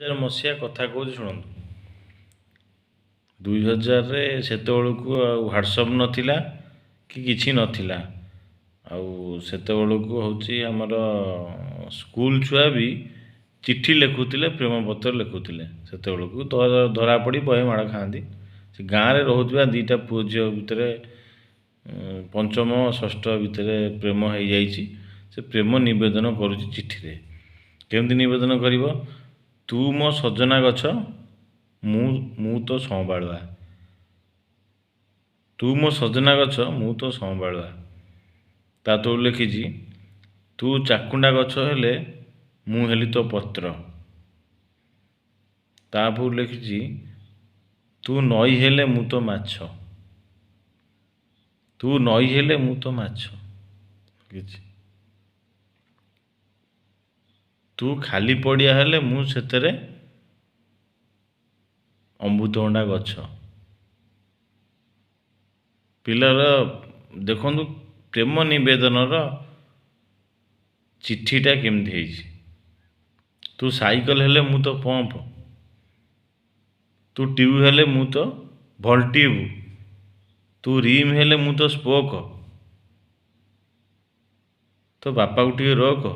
2000 ମସିହା କଥା କହୁଛି ଶୁଣନ୍ତୁ। 2000ରେ ସେତେବେଳକୁ ଆଉ ହ୍ୱାଟ୍ସଅପ୍ ନଥିଲା କି କିଛି ନଥିଲା। ଆଉ ସେତେବେଳକୁ ହେଉଛି ଆମର ସ୍କୁଲ ଛୁଆ ବି ଚିଠି ଲେଖୁଥିଲେ, ପ୍ରେମପତ୍ର ଲେଖୁଥିଲେ। ସେତେବେଳକୁ ଧରାପଡ଼ି ବହେ ମାଡ଼ ଖାଆନ୍ତି। ସେ ଗାଁରେ ରହୁଥିବା ଦୁଇଟା ପୁଅ ଝିଅ ଭିତରେ ପଞ୍ଚମ ଷଷ୍ଠ ଭିତରେ ପ୍ରେମ ହେଇଯାଇଛି। ସେ ପ୍ରେମ ନିବେଦନ କରୁଛି ଚିଠିରେ। କେମିତି ନିବେଦନ କରିବ? ତୁ ମୋ ସଜନା ଗଛ, ମୁଁ ତୋ ସମ୍ବାଳୁଆ। ତୁ ମୋ ସଜନା ଗଛ, ମୁଁ ତୋ ସମ୍ବାଳୁଆ। ତା ତଳକୁ ଲେଖିଛି, ତୁ ଚାକୁଣ୍ଡା ଗଛ ହେଲେ ମୁଁ ହେଲି ତୋ ପତ୍ର। ତା ଉପରକୁ ଲେଖିଛି, ତୁ ନଈ ହେଲେ ମୁଁ ତୋ ମାଛ। ତୁ ନଈ ହେଲେ ମୁଁ ତୋ ମାଛ। କିଛି ତୁ ଖାଲି ପଡ଼ିଆ ହେଲେ ମୁଁ ସେଥିରେ ଅମୃତଭଣ୍ଡା ଗଛ। ପିଲାର ଦେଖନ୍ତୁ ପ୍ରେମ ନିବେଦନର ଚିଠିଟା କେମିତି ହେଇଛି। ତୁ ସାଇକେଲ ହେଲେ ମୁଁ ତ ପମ୍ପ, ତୁ ଟ୍ୟୁବ୍ ହେଲେ ମୁଁ ତ ଭଲ୍ଟିଭ୍, ତୁ ରିମ୍ ହେଲେ ମୁଁ ତ ସ୍ପୋକ୍, ତୋ ବାପାକୁ ଟିକେ ରୋକ।